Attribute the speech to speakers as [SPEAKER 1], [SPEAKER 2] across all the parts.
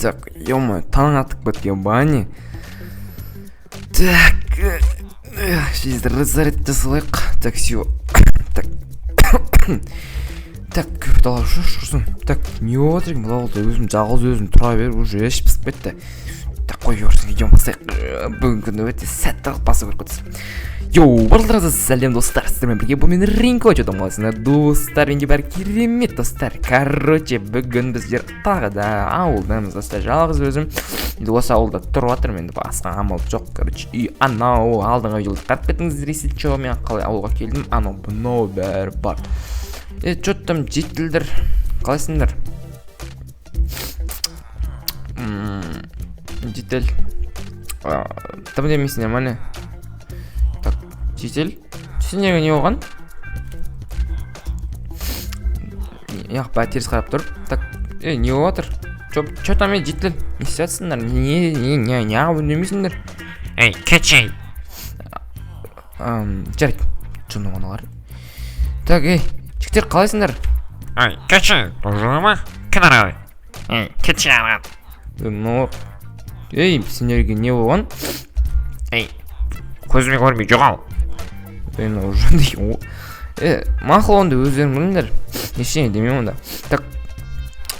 [SPEAKER 1] Так, ё-моё, таң атып кеткен бани. Так, зарядка салайық. Так, всё. Так. Так, дала жүрсін. Так, не болып жатыр екен бұл ауылда? Өзім жалғыз өзім тұра беріп, уже іш пысып кетті. Так, қой берсін, видеоны бастайық. Бүгінгі күні өте сәтті қылып басу керек қой. Йоу, барлықтарыңызға сәлем, достар, сіздермен бірге бұл мен Ринко. Че там қалайсыңдар, достар? Менде бәрі керемет, достар. Короче, бүгін біздер тағы да ауылдамыз, достар. Жалғыз өзім енді осы ауылда тұрып жатырмын, енді басқа амал жоқ. Короче, үй анау, алдыңғы видеода қарап кетіңіздер, если че, мен қалай ауылға келдім, анау мынау бәрі бар. Че там, жительдер, қалайсыңдар? Житель, тым демейсіңдер ма, не? Так, житель, сендерге не болған? Яқ, бәрі теріс қарап тұр. Так, не болып жатыр? Че там, житель, не істеп жатсыңдар? Не, не, не, неғып үндемейсіңдер?
[SPEAKER 2] Ей, кетші.
[SPEAKER 1] Жарайды, жынды аналар. Так, ей, жігіттер, қалайсыңдар?
[SPEAKER 2] Ей, кетші, дұрыс ма? Кін ары. Ей, кетші ары.
[SPEAKER 1] Ну, ей, сендерге не болған?
[SPEAKER 2] Ей, көзіме көрінбей жоғал.
[SPEAKER 1] Ей, мынау жынды екен ғой. Мақұл, онда өздерің біліңдер. Ештеңе демеймін онда. Так,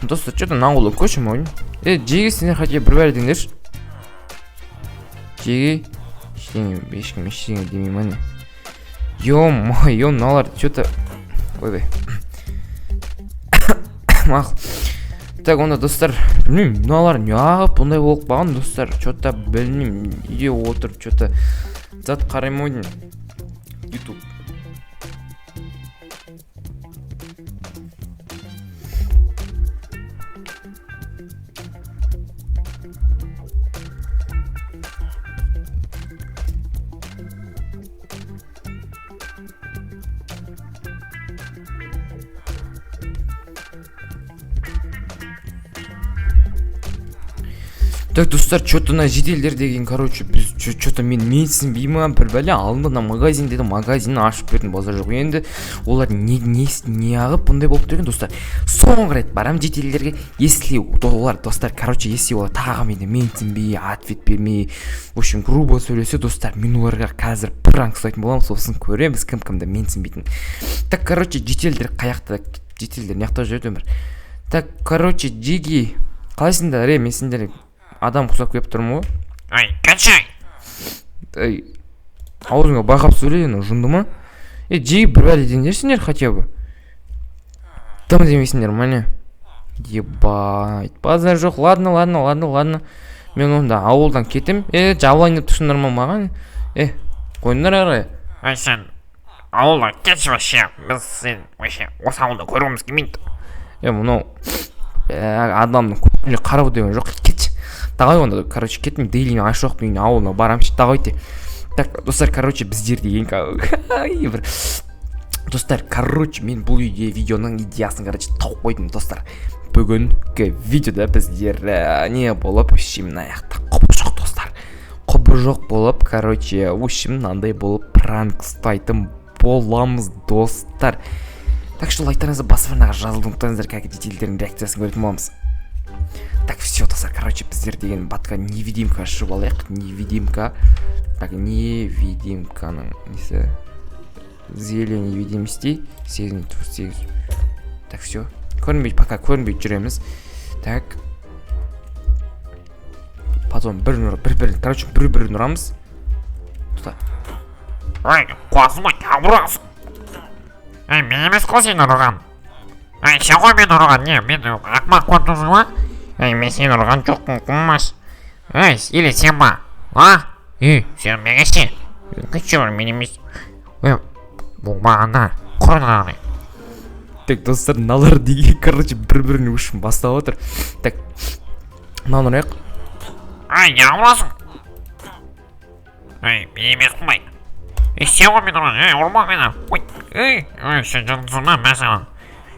[SPEAKER 1] достар, че-то мына ауылда көшім ойын. Жеге, сендер хотя бы бір бәрі деңдерші. Жеге, ештеңе, ешкім ештеңе демей ма, не? Ё-моё, мыналар че-то. Ойбай. Мақұл. Так, онда, достар, білмеймін, мыналар неғып бұндай болып қалған, достар, че-то білмеймін, үйде отырып че-то зат қараймын ғой деймін. YouTube. Так, достар, че-то мына жительдер деген, короче, біз че-то мен менсінбеймін, бір бәле алдында мына магазин деді, магазинін ашып бердім, базар жоқ. Енді олар не, не, неғып бұндай болып тұр екен, достар? Соңғы рет барамын жительдерге, если олар, достар, короче, если олар тағы мені менсінбей, ответ бермей, в общем, грубо сөйлесе, достар, мен оларға қазір пранк ұстайтын боламын, сосын көреміз кім кімді менсінбейтінін. Так, короче, жительдер қаяқта? Жительдер мына жақта жүреді өмір. Так, короче, жиги, қалайсыңдар? Е, мен сендерге адам құсап келіп тұрмын ғой.
[SPEAKER 2] Ей, кетші.
[SPEAKER 1] Ей, аузыңа байқап сөйле, енді жынды ма? Жиги, бір бәле деңдерсіңдер хотя бы. Тым демейсіңдер ма, не? Ебать, базар жоқ. Ладно, ладно, ладно, ладно. Мен онда ауылдан кетем. Жабылайын деп тұрсыңдар ма маған? Қойыңдар ары.
[SPEAKER 2] Ей, сен ауылдан кетші вообще. Біз сен вообще осы ауылда көргіміз келмейді.
[SPEAKER 1] Мынау, адамның көзіне қарау деген жоқ. Кетші. Давай онда, короче, кеттім, Дейли Айшуақтың үйіне, ауылына барамын, давайте. Так, достар, короче, біздер деген бір достар, короче, мен бұл үйде видеоның идеясын, короче, тауып қойдым, достар. Бүгінгі видеода біздер не болып, в общем, мына жақта құбыжық, достар. Құбыжық болып, короче, в общем, мынандай болып пранк ұстайтын боламыз, достар. Так что лайктарыңызды басып, арнаға жазылуды ұмытпаңыздар, как жительдердің реакциясын көретін боламыз. Так, все, достар, короче, біздер деген батка невидимка ашып алайық. Невидимка. Так, невидимканың несі? Зелье невидимости. Сегіз, төрт, сегіз. Так, все. Көрінбей, пока көрінбей жүреміз. Так. Потом бір нұр, бір, бір, короче, бір, бір ұрамыз. Тоқта.
[SPEAKER 2] Ой, қуасың ба, неғып ұрасың? Ей, мен емес қой сені ұрған. Ей, сен ғой мені ұрған, не, мен ақымақ болып тұрсың ба? Ей, мен сені ұрған жоқпын, қумас. Ей, или сен ба? А? Ей, сен мен ше? Кетші бар, мен емес. Ей, бұл маған құрын.
[SPEAKER 1] Так, достар, мыналар деген, короче, бір-біріне өшін бастап отыр. Так, мынаны ұрайық.
[SPEAKER 2] Ай, неғып ұрасың? Ей, мен емеспін бай. Ей, сен ғой мені ұрған, ей, ұрма мені. Ой, ей, ей, сен жындысың ба, мә саған.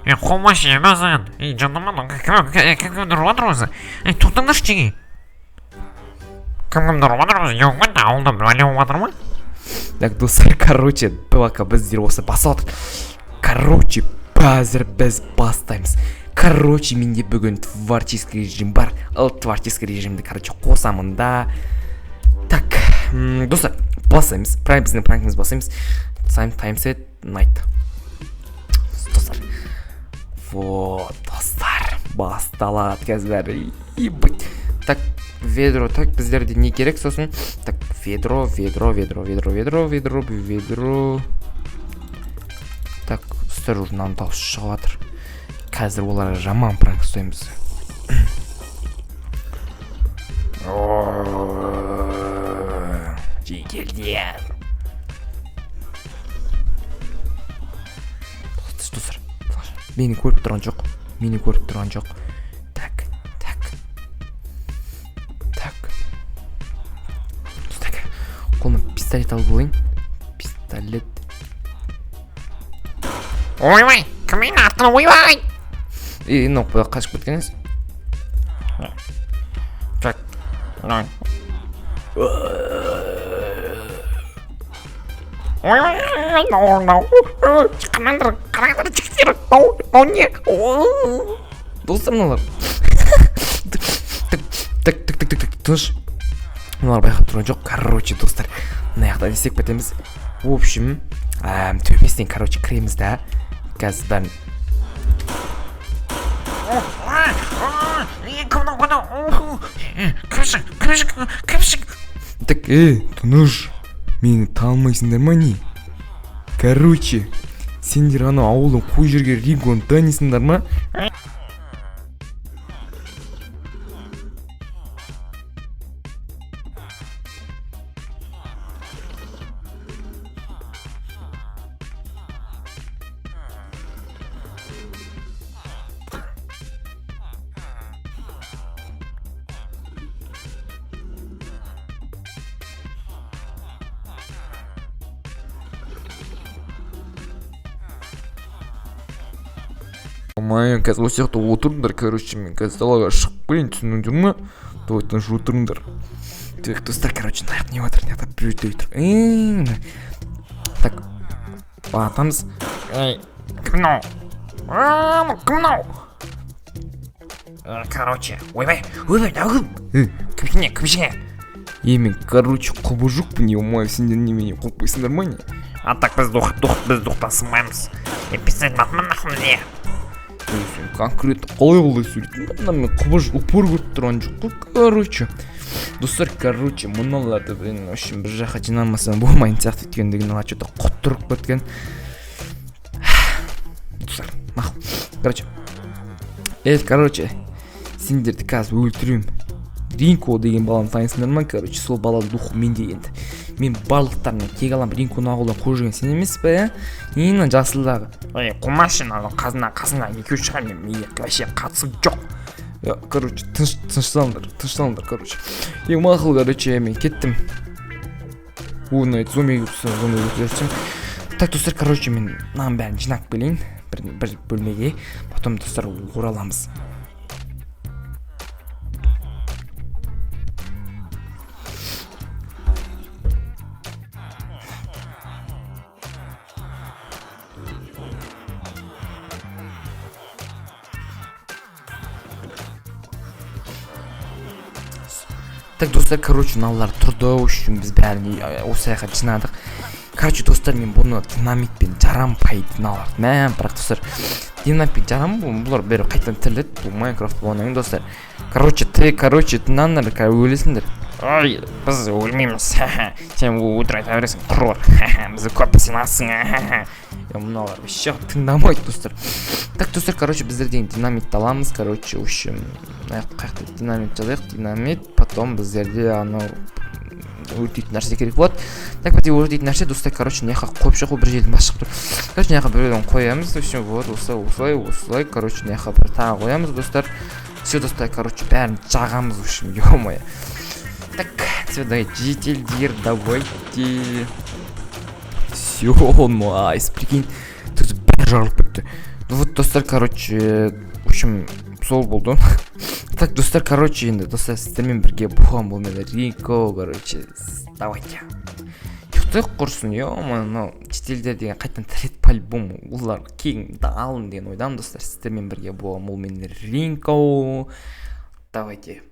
[SPEAKER 2] Ей, қолма ше, мә саған. Ей, жынды ма, кім, кім, кімді ұрып жатыр өзі? Ей, тоқтаңдаршы, жеге. Кім кімді ұрып жатыр өзі? Жоқ, ауылда бір бәле болып жатыр ма?
[SPEAKER 1] Так, достар, короче, пока біздер осы басып жатыр. Короче, қазір біз бастаймыз. Короче, менде бүгін творческий режим бар. Ал творческий режимді, короче, қосамын да. Так, достар, бастаймыз. Пранк, біздің пранкіміз бастаймыз. Time set night. Достар. Вот, достар, басталады қазір. Ебать. Так, ведро, так, біздерде не керек сосын? Так, ведро, ведро, ведро, ведро, ведро, ведро, ведро. Так, достар, уже мынаның дауысы шығып жатыр. Қазір оларға жаман пранк ұстаймыз. Жеделден. Достар, мені көріп тұрған жоқ. Мені көріп тұрған жоқ. Так, так. Так. Так. Қолыма пистолет алып алайын. Пистолет.
[SPEAKER 2] Ойбай, кім мені атқан, ойбай!
[SPEAKER 1] Ей, мынау құдай қашып кеткен емес.
[SPEAKER 2] Так, мынау. Ойбай, мынау, мынау. Қараңдар, қараңдар, жігіттер, мынау, мынау не?
[SPEAKER 1] Достар, мыналар. Так, так, так, так, так, так, тыныш. Мыналар байқап тұрған жоқ. Короче, достар, мына жақта не істеп кетеміз? В общем, төбесінен, короче, кіреміз да. Қазір бәрін.
[SPEAKER 2] Кімсің, кімсің, кімсің?
[SPEAKER 1] Так, тыныш. Мені танымайсыңдар ма не? Короче, сендер анау ауылдың қой жерге Ригоны танисыңдар ма? Алмайын, қазір осы жақта отырыңдар, короче, мен қазір далаға шығып келейін, түсіндіңдер ма? Давай тыныш отырыңдар. Так, достар, короче, мына жақта не жатыр, мына жақта біреу тұр. Так, атамыз.
[SPEAKER 2] Эй, кім мынау? Кім мынау? Короче, ойбай, ойбай, мынау кім? Кімші, кімші?
[SPEAKER 1] Е, мен, короче, құбыжықпын, ё-моё, сендер немене қорықпайсыңдар ма не?
[SPEAKER 2] А так біз дух, дух, біз духтан сынбаймыз. Е, пистолет атма нахуй бізге.
[SPEAKER 1] Ей, сен конкретно қалай олай сөйлейтін? Мына мен құбыжық упор көріп тұрған жоқ қой, короче. Достар, короче, мыналарды мен, в общем, бір жаққа жинамасам болмайтын сияқты, өйткені деген мыналар чё-то құтырып кеткен. Достар, мақұл. Короче, короче, сендерді қазір өлтіремін. Ринко деген баланы танисыңдар ма? Короче, сол бала духы менде енді. Мен барлықтарына кек аламын. Ринконы ауылдан қуып жүрген сен емес пе, ә? Не мына жасылдағы?
[SPEAKER 2] Ей, қумашы, мынау қазына, қасына екеуі шығар, мен менде вообще қатысым жоқ.
[SPEAKER 1] Я, короче, тынышталыңдар, тынышталыңдар, короче. Е, мақұл, короче, мен кеттім. О, мына зомби келіп тұр, зомби келіп тұр. Так, достар, короче, мен мынаның бәрін жинап келейін бір бөлмеге, потом, достар, ораламыз. Так, достар, короче, мыналар тұрды, в общем, біз бәрін осы жаққа жинадық. Короче, достар, мен бұны динамитпен жарам по идее мыналарды. Мә, бірақ, достар, динамитпен жарам, бұлар бәрі қайтадан тіріледі. Бұл Майнкрафт болғаннан кейін, достар. Короче, ты, короче, тыңдаңдар, өлесіңдер.
[SPEAKER 2] Ой, біз өлмейміз. Сен өтірік айта бересің, құрғыр. Бізді көп сенасың.
[SPEAKER 1] Е, мыналар вообще тыңдамайды, достар. Так, достар, короче, біздер деген динамитті аламыз, короче, в общем, мына жақта қай жақта динамит жазайық, динамит, потом біздерде анау өртейтін нәрсе керек болады. Так, бізде өртейтін нәрсе, достар, короче, мына жаққа қойып шығу, бір жерден бас шығып тұр. Короче, мына жаққа біреуден қоямыз, в общем, вот, осылай, осылай, осылай, короче, мына жаққа бір тағы қоямыз, достар. Все, достар, короче, бәрін жағамыз, в общем, ё-моё. Так, все, давайте, жительдер, давайте. Все, найс, прикинь, тут бәрі жарылып кетті. Ну вот, достар, короче, в общем, сол болды. Так, достар, короче, енді, достар, сіздермен бірге болған бұл мен Рико, короче, давайте. Ұйықтайық құрсын. Е, мынау шетелдер деген қайтадан тіреді по любому. Олар кегімді алын деген ойдамын. Достар, сіздермен бірге болған ол мен, Ринко. Давайте.